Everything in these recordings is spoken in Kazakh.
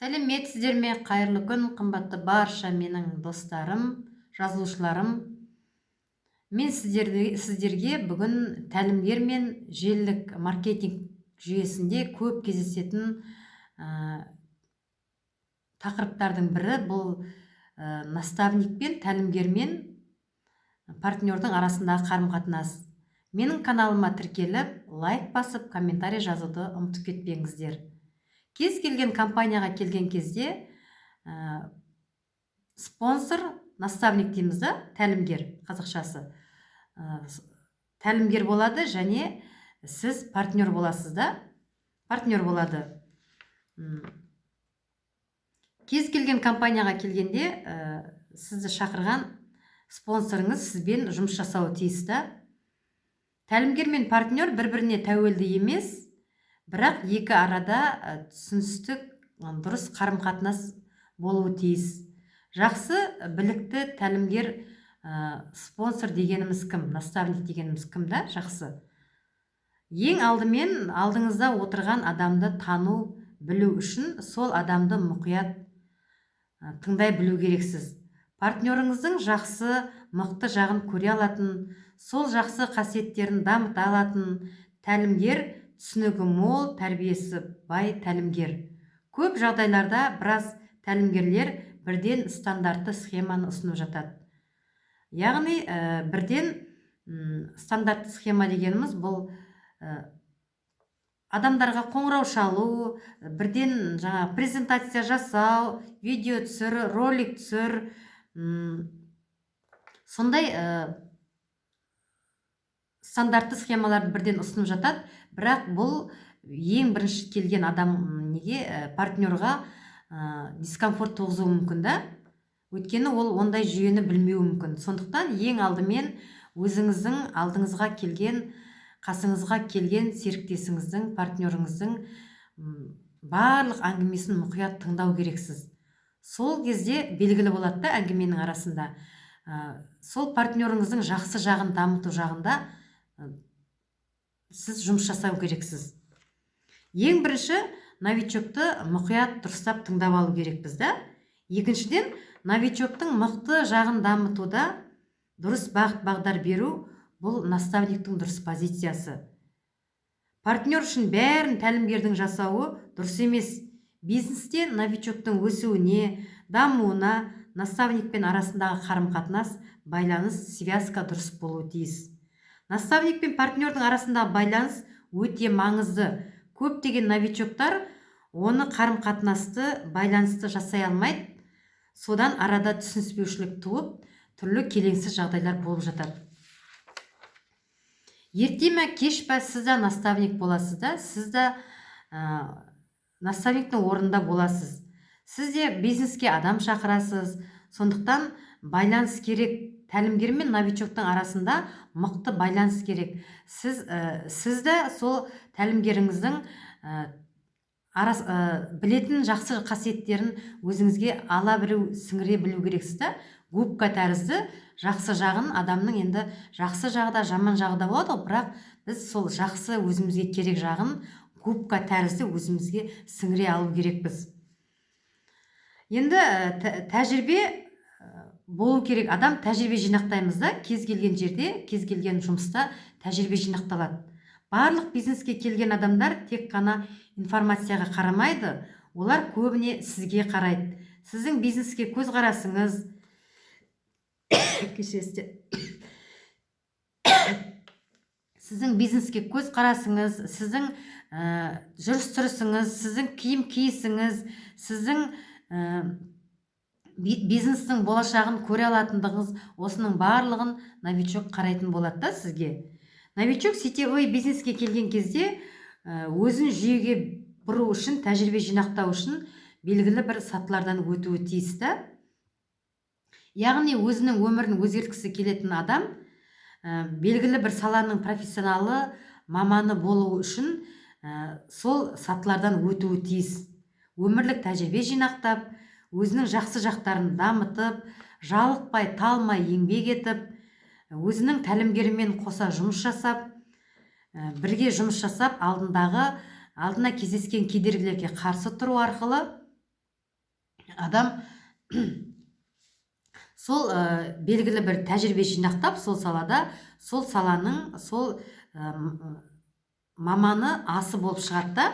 Сәлеметсіздер ме? Қайырлы күн, қымбатты барша менің достарым, жазылушыларым! Мен сіздерге бүгін тәлімгер мен желілік маркетинг жүйесінде көп кездесетін тақырыптардың бірі бұл наставник пен тәлімгер мен партнердің арасындағы қарым-қатынас. Менің каналыма тіркеліп, лайк басып, комментарий жазуды ұмытып кетпеңіздер. Кез келген компанияға келген кезде спонсор, наставник дейміз да, тәлімгер қазақшасы, тәлімгер болады және сіз партнер боласыз да, партнер болады. Кез келген компанияға келгенде сізді шақырған спонсорыңыз сізбен жұмыс жасауы тиіс та. Тәлімгер мен партнер бір біріне тәуелді емес, бірақ екі арада түсіністік, дұрыс қарым қатынас болуы тиіс. Жақсы, білікті тәлімгер, спонсор дегеніміз кім, наставник дегеніміз кім да? Жақсы, ең алдымен алдыңызда отырған адамды тану білу үшін сол адамды мұқият тыңдай білу керексіз. Партнеріңіздің жақсы, мықты жағын көре алатын, сол жақсы қасиеттерін дамыта алатын тәлімгер, түсінігі мол, тәрбиесі бай тәлімгер. Көп жағдайларда біраз тәлімгерлер бірден стандартты схеманы ұсынып жатады. Яғни бірден стандартты схема дегеніміз бұл адамдарға қоңырау шалу, бірден жаңа презентация жасау, видео түсір, ролик түсір, сондай стандартты схемаларды бірден ұсынып жатады. Бірақ бұл ең бірінші келген адам неге партнерға дискомфорт туғызуы мүмкін да, өйткені ол ондай жүйені білмеуі мүмкін. Сондықтан ең алдымен өзіңіздің алдыңызға келген, қасыңызға келген серіктесіңіздің, партнеріңіздің барлық әңгімесін мұқият тыңдау керексіз. Сол кезде белгілі болады да әңгіменің арасында сол партнеріңіздің жақсы жағын дамыту жағында сіз жұмыс жасау керексіз. Ең бірінші новичокты мұқият, дұрыстап тыңдап алу керекпіз да. Екіншіден, новичоктың мықты жағын дамытуда дұрыс бағыт бағдар беру — бұл наставниктің дұрыс позициясы. Партнер үшін бәрін тәлімгердің жасауы дұрыс емес. Бизнесте новичоктың өсуіне, дамуына наставникпен арасындағы қарым қатынас, байланыс, связка дұрыс болуы тиіс. Наставник пен партнердің арасындағы байланыс өте маңызды. Көптеген новичоктар оны, қарым қатынасты, байланысты жасай алмайды. Содан арада түсініспеушілік туып, түрлі келеңсіз жағдайлар болып жатады. Ерте ме, кеш па, сіз де наставник боласыз да, сіз де наставниктің орнында боласыз, сіз де бизнеске адам шақырасыз. Сондықтан байланыс керек. Тәлімгер мен новичоктың арасында мықты байланыс керек. Сіз де сол тәлімгеріңіздің білетін жақсы қасиеттерін өзіңізге ала білу, сіңіре білу керексіз да. Губка тәрізді жақсы жағын адамның, енді жақсы жағы да, жаман жағы да болады ғой, бірақ біз сол жақсы, өзімізге керек жағын губка тәрізді өзімізге сіңіре алу керекпіз. Енді тәжірибе болу керек. Адам тәжірибе жинақтаймыз да. Кез келген жерде, кез келген жұмыста тәжірибе жинақталады. Барлық бизнеске келген адамдар тек қана информацияға қарамайды, олар көбіне сізге қарайды. Сіздің бизнеске көзқарасыңыз, кешіресіздер, сіздің бизнеске көзқарасыңыз, сіздің жүріс тұрысыңыз, сіздің киім киісіңіз, сіздің бизнестің болашағын көре алатындығыңыз, осының барлығын новичок қарайтын болады да сізге. Новичок сетевой бизнеске келген кезде өзін жүйеге бұру үшін, тәжірибе жинақтау үшін белгілі бір сатылардан өтуі тиіс та. Яғни өзінің өмірін өзгерткісі келетін адам белгілі бір саланың профессионалы, маманы болуы үшін сол сатылардан өтуі тиіс. Өмірлік тәжірибе жинақтап, өзінің жақсы жақтарын дамытып, жалықпай талмай еңбек етіп, өзінің тәлімгерімен қоса жұмыс жасап, бірге жұмыс жасап, алдындағы, алдына кездескен кедергілерге қарсы тұру арқылы. Адам сол белгілі бір тәжірибе жинақтап, сол салада, сол саланың сол маманы, асы болып шығады да.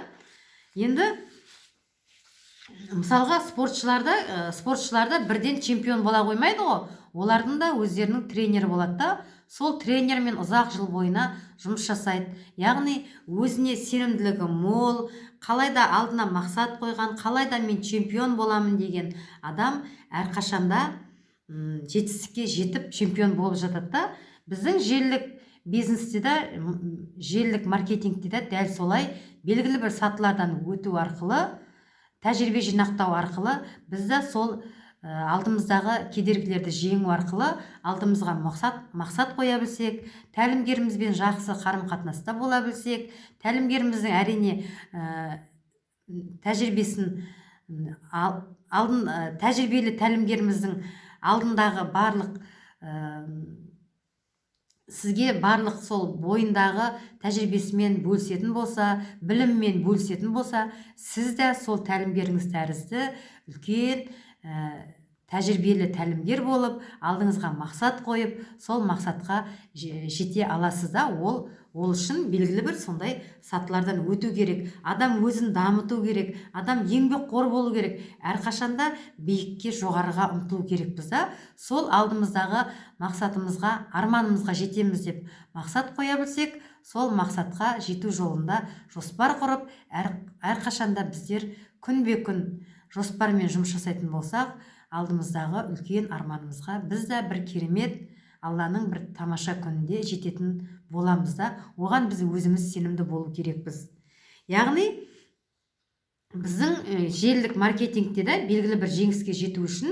Енді мысалға, спортшыларда бірден чемпион бола қоймайды ғой. Олардың да өздерінің тренері болады да, сол тренермен ұзақ жыл бойына жұмыс жасайды. Яғни өзіне сенімділігі мол, қалай да алдына мақсат қойған, қалай да мен чемпион боламын деген адам әрқашанда жетістікке жетіп, чемпион болып жатады да. Біздің желілік бизнесте де, желілік маркетингте де дәл солай: белгілі бір сатылардан өту арқылы, тәжірибе жинақтау арқылы біз де сол алдымыздағы кедергілерді жеңу арқылы алдымызға мақсат қоя білсек, тәлімгерімізбен жақсы қарым қатынаста бола білсек, тәлімгеріміздің, әрине, тәжірибесін алдын тәжірибелі тәлімгеріміздің алдындағы барлық сізге барлық сол бойындағы тәжірибесімен бөлісетін болса, білімімен бөлісетін болса, сіз де сол тәлімгеріңіз тәрізді үлкен тәжірибелі тәлімгер болып, алдыңызға мақсат қойып, сол мақсатқа жете аласыз да. Ол үшін белгілі бір сондай сатылардан өту керек. Адам өзін дамыту керек, адам еңбекқор болу керек, әрқашанда биікке, жоғарыға ұмтылу керекпіз да. Сол алдымыздағы мақсатымызға, арманымызға жетеміз деп мақсат қоя білсек, сол мақсатқа жету жолында жоспар құрып, әрқашанда біздер күнбе күн жоспармен жұмыс жасайтын болсақ, алдымыздағы үлкен арманымызға біз де бір керемет Алланың бір тамаша күнінде жететін боламыз да. Оған біз өзіміз сенімді болу керекпіз. Яғни біздің желілік маркетингте де белгілі бір жеңіске жету үшін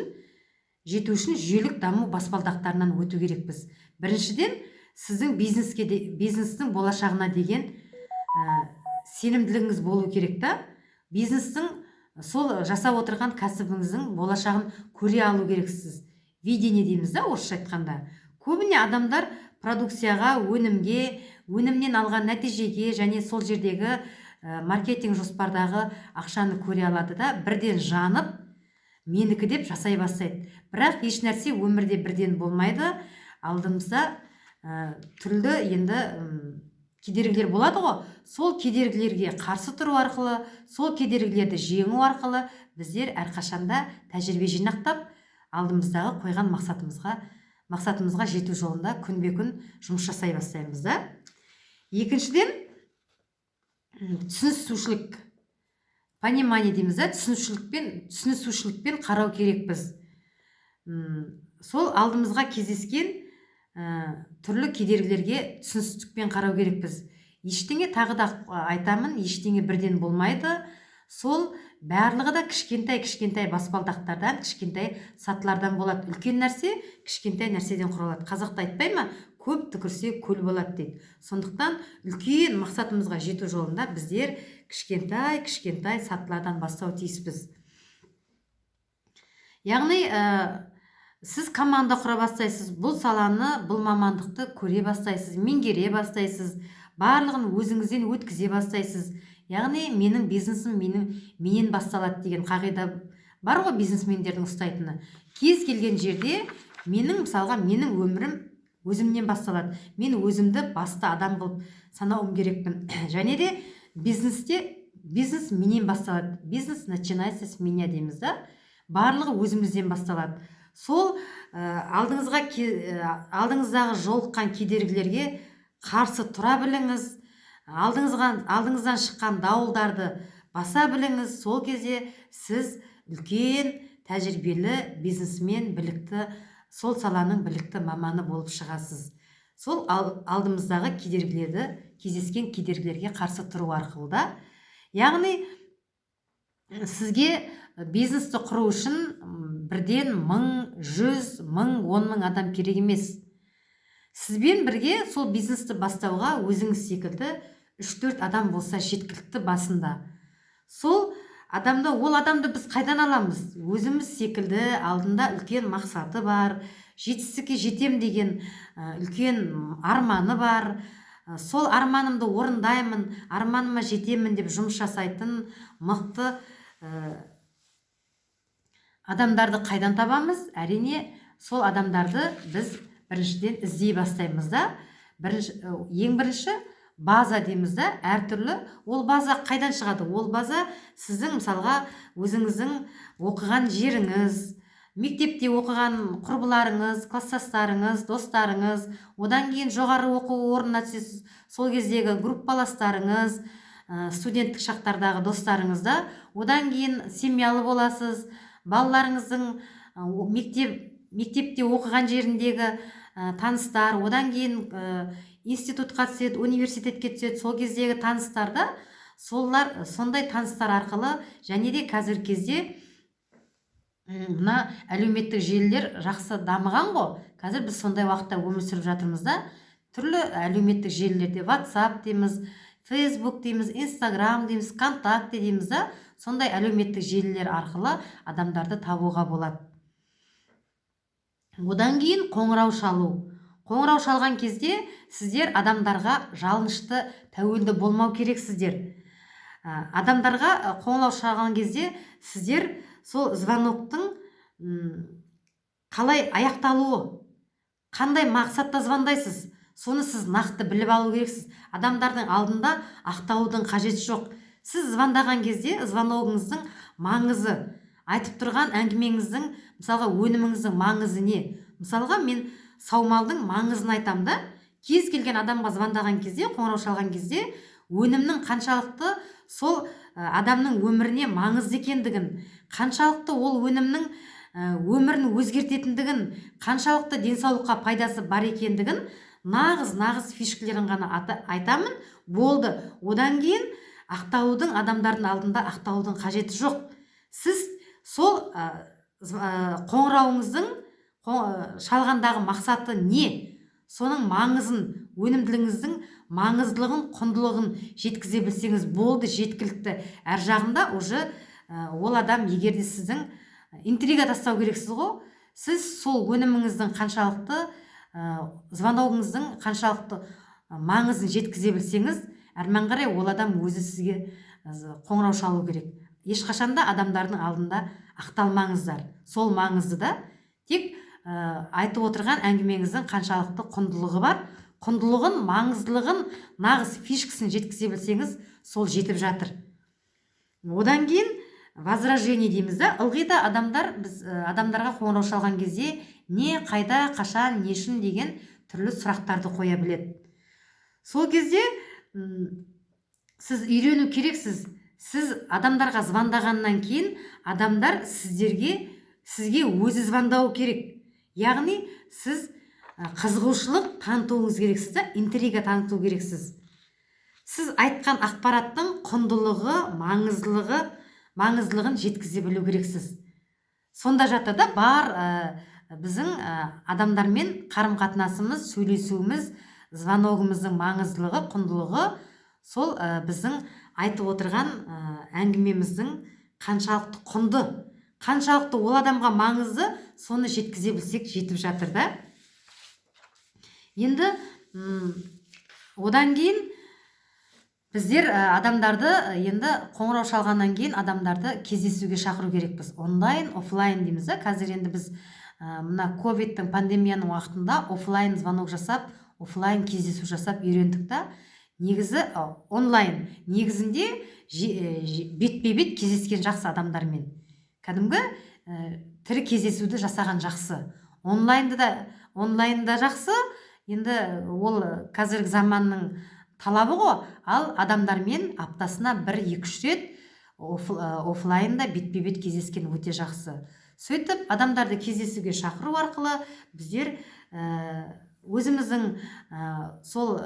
жүйелік даму баспалдақтарынан өту керекпіз. Біріншіден, сіздің бизнестің болашағына деген сенімділігіңіз болу керек та. Бизнестің, сол жасап отырған кәсібіңіздің болашағын көре алу керексіз, видение дейміз да орысша айтқанда. Көбіне адамдар продукцияға, өнімге, өнімнен алған нәтижеге және сол жердегі маркетинг жоспардағы ақшаны көре алады да, бірден жанып, менікі деп жасай бастайды. Бірақ еш нәрсе өмірде бірден болмайды. Алдымызда түрлі енді кедергілер болады ғой. Сол кедергілерге қарсы тұру арқылы, сол кедергілерді жеңу арқылы біздер әрқашанда тәжірибе жинақтап, алдымыздағы қойған мақсатымызға жету жолында күнбе күн жұмыс жасай бастаймыз да. Екіншіден, түсінісушілік, понимание дейміз да, түсінісушілікпен қарау керекпіз. Сол алдымызға кездескен түрлі кедергілерге түсіністікпен қарау керекпіз. Ештеңе, тағы да айтамын, ештеңе бірден болмайды. Сол барлығы да кішкентай кішкентай баспалдақтардан, кішкентай сатылардан болады. Үлкен нәрсе кішкентай нәрседен құралады. Қазақта айтпай ма, көп түкірсе, көл болады дейді. Сондықтан үлкен мақсатымызға жету жолында біздер кішкентай кішкентай сатылардан бастау тиіспіз. Яғни сіз команда құра бастайсыз, бұл саланы, бұл мамандықты көре бастайсыз, меңгере бастайсыз, барлығын өзіңізден өткізе бастайсыз. Яғни менің бизнесім менен басталады деген қағида бар ғой бизнесмендердің ұстайтыны. Кез келген жерде менің, мысалға, менің өмірім өзімнен басталады, мен өзімді басты адам қылып санауым керекпін. Және де бизнесте бизнес менен басталады, бизнес начинается с меня дейміз да. Барлығы өзімізден басталады. Сол алдыңыздағы жолыққан кедергілерге қарсы тұра біліңіз, алдыңыздан шыққан дауылдарды баса біліңіз. Сол кезде сіз үлкен тәжірибелі бизнесмен, білікті, сол саланың білікті маманы болып шығасыз. Сол алдымыздағы кедергілерді, кездескен кедергілерге қарсы тұру арқылы да. Яғни сізге бизнесті құру үшін бірден 1000, 100 000, 10 000 адам керек емес. Сізбен бірге сол бизнесті бастауға өзіңіз секілді үш төрт адам болса, жеткілікті басында. Сол адамды, ол адамды біз қайдан аламыз? Өзіміз секілді алдында үлкен мақсаты бар, жетістікке жетем деген үлкен арманы бар, сол арманымды орындаймын, арманыма жетемін деп жұмыс жасайтын мықты Адамдарды қайдан табамыз? Әрине, сол адамдарды біз біріншіден іздей бастаймыз да. Бірінші, ең бірінші база дейміз да, әртүрлі. Ол база қайдан шығады? Ол база сіздің, мысалға, өзіңіздің оқыған жеріңіз, мектепте оқыған құрбыларыңыз, класстастарыңыз, достарыңыз. Одан кейін жоғары оқу орнына түсесіз, сол кездегі группаластарыңыз, студенттік шақтардағы достарыңыз да. Одан кейін семьялы боласыз, балаларыңыздың мектепте оқыған жеріндегі таныстар. Одан кейін институтқа түседі, университетке түседі, сол кездегі таныстар да. Солар, сондай таныстар арқылы. Және де қазіргі кезде мына әлеуметтік желілер жақсы дамыған ғой. Қазір біз сондай уақытта өмір сүріп жатырмыз да. Түрлі әлеуметтік желілерде, WhatsApp дейміз, Facebook дейміз, Instagram дейміз, ВКонтакте дейміз да, сондай әлеуметтік желілер арқылы адамдарды табуға болады. Одан кейін қоңырау шалу. Қоңырау шалған кезде сіздер адамдарға жалынышты, тәуелді болмау керексіздер. Адамдарға қоңырау шалған кезде сіздер сол звоноктың қалай аяқталуы, қандай мақсатта звондайсыз, соны сіз нақты біліп алу керексіз. Адамдардың алдында ақталудың қажеті жоқ. Сіз звондаған кезде звоногыңыздың маңызы, айтып тұрған әңгімеңіздің, мысалға, өніміңіздің маңызы не? Мысалға, мен саумалдың маңызын айтамын да. Кез келген адамға звондаған кезде, қоңырау шалған кезде өнімнің қаншалықты сол адамның өміріне маңызды екендігін, қаншалықты ол өнімнің өмірін өзгертетіндігін, қаншалықты денсаулыққа пайдасы бар екендігін, нағыз нағыз фишкалерін ғана айтамын, болды. Одан кейін ақталудың, адамдардың алдында ақталудың қажеті жоқ. Сіз сол қоңырауыңыздың шалғандағы мақсаты не, соның маңызын, өнімділігіңіздің маңыздылығын, құндылығын жеткізе білсеңіз болды, жеткілікті. Әр жағында уже ол адам егер де сіздің интрига тастау керексіз ғой. Сіз сол өніміңіздің қаншалықты, звоногыңыздың қаншалықты маңызын жеткізе білсеңіз, әрмен қарай ол адам өзі сізге қоңырау шалу керек. Ешқашан да адамдардың алдында ақталмаңыздар. Сол маңызды да. Тек айтып отырған әңгімеңіздің қаншалықты құндылығы бар, құндылығын, маңыздылығын, нағыз фишкасын жеткізе білсеңіз, сол жетіп жатыр. Одан кейін возражение дейміз да. Ылғи да адамдар, біз адамдарға қоңырау шалған кезде не, қайда, қашан, не үшін деген түрлі сұрақтарды қоя біледі. Сол кезде сіз үйрену керексіз. Сіз адамдарға звондағаннан кейін адамдар сізге өзі звондауы керек. Яғни сіз қызығушылық танытуыңыз керексіз да, интрига таныту керексіз. Сіз айтқан ақпараттың құндылығы, маңыздылығын жеткізе білу керексіз. Сонда жатыр да бар біздің адамдармен қарым қатынасымыз, сөйлесуіміз, звоногымыздың маңыздылығы, құндылығы сол біздің айтып отырған әңгімеміздің қаншалықты құнды, қаншалықты ол адамға маңызды, соны жеткізе білсек, жетіп жатыр да. Енді одан кейін біздер адамдарды, енді қоңырау шалғаннан кейін адамдарды кездесуге шақыру керекпіз. Онлайн, офлайн дейміз да. Қазір енді біз мына ковидтің, пандемияның уақытында офлайн звонок жасап, офлайн кездесу жасап үйрендік та. Негізі онлайн, негізінде бетпе бет кездескен жақсы. Адамдармен кәдімгі тірі кездесуді жасаған жақсы. Онлайнды да, онлайн да жақсы енді, ол қазіргі заманның талабы ғой. Ал адамдармен аптасына бір, екі, үш рет офлайнда бетпе бет кездескен өте жақсы. Сөйтіп адамдарды кездесуге шақыру арқылы біздер өзіміздің сол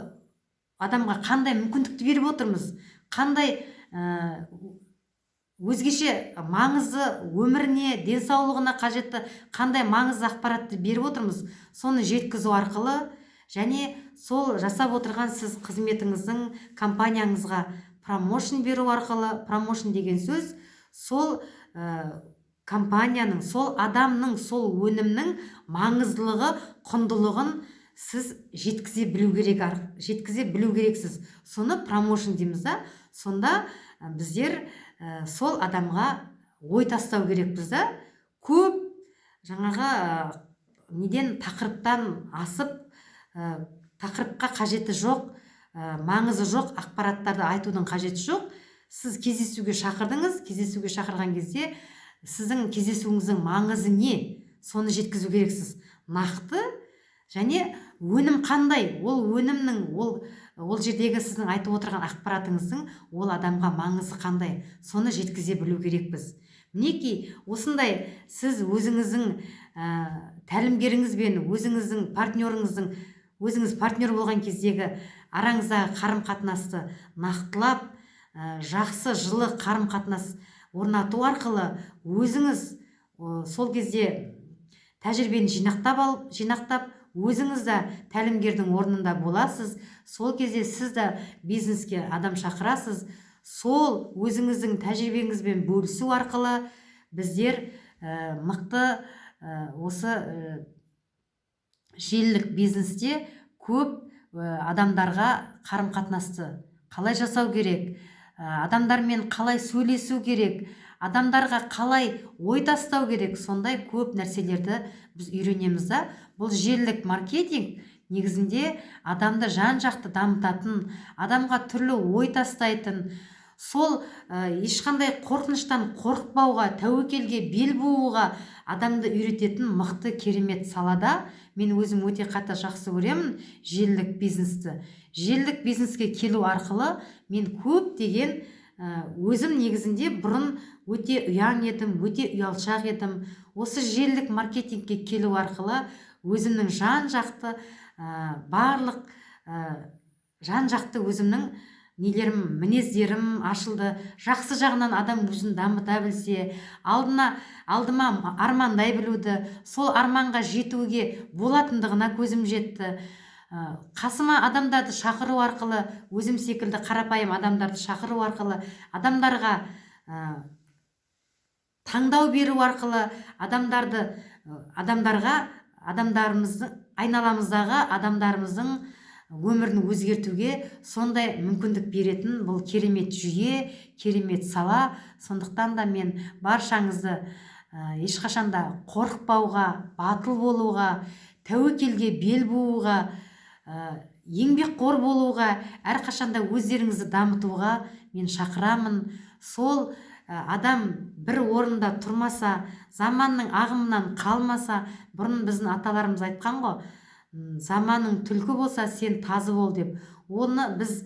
адамға қандай мүмкіндікті беріп отырмыз, қандай өзгеше маңызды, өміріне, денсаулығына қажетті қандай маңызды ақпаратты беріп отырмыз, соны жеткізу арқылы және сол жасап отырған сіз қызметіңіздің, компанияңызға промоушн беру арқылы. Промоушн деген сөз сол компанияның, сол адамның, сол өнімнің маңыздылығы, құндылығын сіз жеткізе білу керек, жеткізе білу керексіз. Соны промоушн дейміз да. Сонда біздер сол адамға ой тастау керекпіз да. Көп жаңағы неден, тақырыптан асып, тақырыпқа қажеті жоқ, маңызы жоқ ақпараттарды айтудың қажеті жоқ. Сіз кездесуге шақырдыңыз. Кездесуге шақырған кезде сіздің кездесуіңіздің маңызы не, соны жеткізу керексіз нақты. Және өнім қандай, ол өнімнің, ол жердегі сіздің айтып отырған ақпаратыңыздың ол адамға маңызы қандай, соны жеткізе білу керекпіз. Мінекей, осындай сіз өзіңіздің тәлімгеріңізбен, өзіңіздің партнеріңіздің, өзіңіз партнер болған кездегі араңыздағы қарым қатынасты нақтылап, жақсы, жылы қарым қатынас орнату арқылы өзіңіз сол кезде тәжірибені жинақтап алып, жинақтап, өзіңіз де тәлімгердің орнында боласыз. Сол кезде сіз де бизнеске адам шақырасыз. Сол өзіңіздің тәжірибеңізбен бөлісу арқылы біздер мықты осы желілік бизнесте көп адамдарға қарым қатынасты қалай жасау керек, адамдармен қалай сөйлесу керек, адамдарға қалай ой тастау керек, сондай көп нәрселерді біз үйренеміз да. Бұл желілік маркетинг негізінде адамды жан жақты дамытатын, адамға түрлі ой тастайтын, сол ешқандай қорқыныштан қорықпауға, тәуекелге бел бууға адамды үйрететін мықты, керемет салада. Мен өзім өте қатты жақсы көремін желілік бизнесті. Желілік бизнеске келу арқылы мен көптеген өзім негізінде бұрын өте ұяң едім, өте ұялшақ едім. Осы желілік маркетингке келу арқылы өзімнің жан жақты барлық жан жақты өзімнің нелерім, мінездерім ашылды. Жақсы жағынан адам өзін дамыта білсе, алдына алдыма армандай білуді, сол арманға жетуге болатындығына көзім жетті. Қасыма адамдарды шақыру арқылы, өзім секілді қарапайым адамдарды шақыру арқылы, адамдарға таңдау беру арқылы, адамдарды адамдарға, адамдарымыздың, айналамыздағы адамдарымыздың өмірін өзгертуге сондай мүмкіндік беретін бұл керемет жүйе, керемет сала. Сондықтан да мен баршаңызды ешқашан да қорықпауға, батыл болуға, тәуекелге бел бууға, еңбекқор болуға, әрқашанда өздеріңізді дамытуға мен шақырамын. Сол адам бір орында тұрмаса, заманның ағымынан қалмаса, бұрын біздің аталарымыз айтқан ғой: «Заманың түлкі болса, сен тазы бол», – деп. Оны біз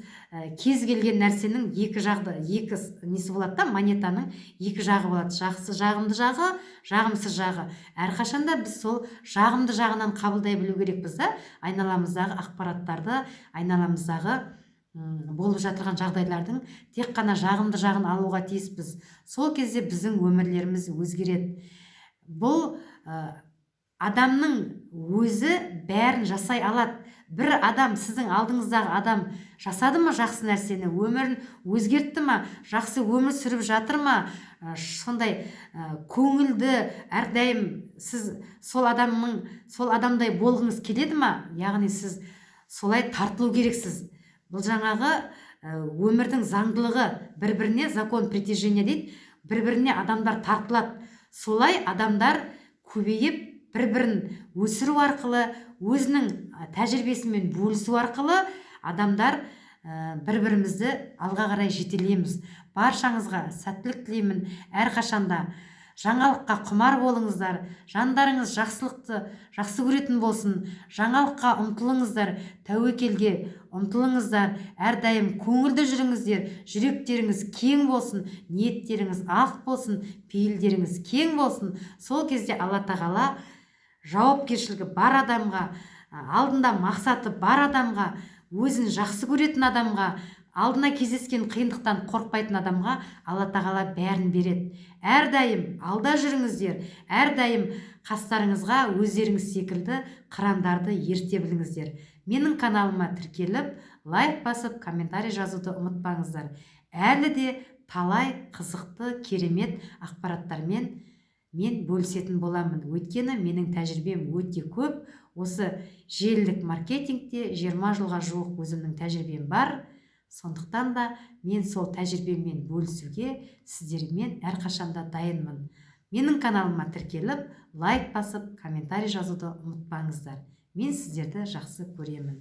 кез келген нәрсенің екі жағы, екі несі болады да, монетаның екі жағы болады: жақсы, жағымды жағы, жағымсыз жағы. Әрқашанда біз сол жағымды жағынан қабылдай білу керекпіз да айналамыздағы ақпараттарды, айналамыздағы болып жатырған жағдайлардың тек қана жағымды жағын алуға тиіспіз. Сол кезде біздің өмірлеріміз өзгереді. Бұл адамның өзі бәрін жасай алады. Бір адам, сіздің алдыңыздағы адам жасады ма жақсы нәрсені, өмірін өзгертті ма, жақсы өмір сүріп жатыр ма, сондай көңілді әрдайым, сіз сол адамның, сол адамдай болғыңыз келеді ма? Яғни сіз солай тартылу керексіз. Бұл жаңағы өмірдің заңдылығы, бір біріне, закон притяжения дейді, бір біріне адамдар тартылады. Солай адамдар көбейіп, бір бірін өсіру арқылы, өзінің тәжірибесімен бөлісу арқылы адамдар бір бірімізді алға қарай жетелейміз. Баршаңызға сәттілік тілеймін. Әрқашанда жаңалыққа құмар болыңыздар, жандарыңыз жақсылықты жақсы көретін болсын, жаңалыққа ұмтылыңыздар, тәуекелге ұмтылыңыздар, әрдайым көңілді жүріңіздер, жүректеріңіз кең болсын, ниеттеріңіз ақ болсын, пейілдеріңіз кең болсын. Сол кезде Алла Тағала жауапкершілігі бар адамға, алдында мақсаты бар адамға, өзін жақсы көретін адамға, алдына кездескен қиындықтан қорықпайтын адамға Алла Тағала бәрін береді. Әрдайым алда жүріңіздер, әрдайым қастарыңызға өздеріңіз секілді қырандарды ерте біліңіздер. Менің каналыма тіркеліп, лайк басып, комментарий жазуды ұмытпаңыздар. Әлі де талай қызықты, керемет ақпараттармен мен бөлісетін боламын, өйткені менің тәжірибем өте көп. Осы желілік маркетингте 20 жылға жуық өзімнің тәжірибем бар. Сондықтан да мен сол тәжірибеммен бөлісуге сіздермен әрқашанда дайынмын. Менің каналыма тіркеліп, лайк басып, комментарий жазуды ұмытпаңыздар. Мен сіздерді жақсы көремін.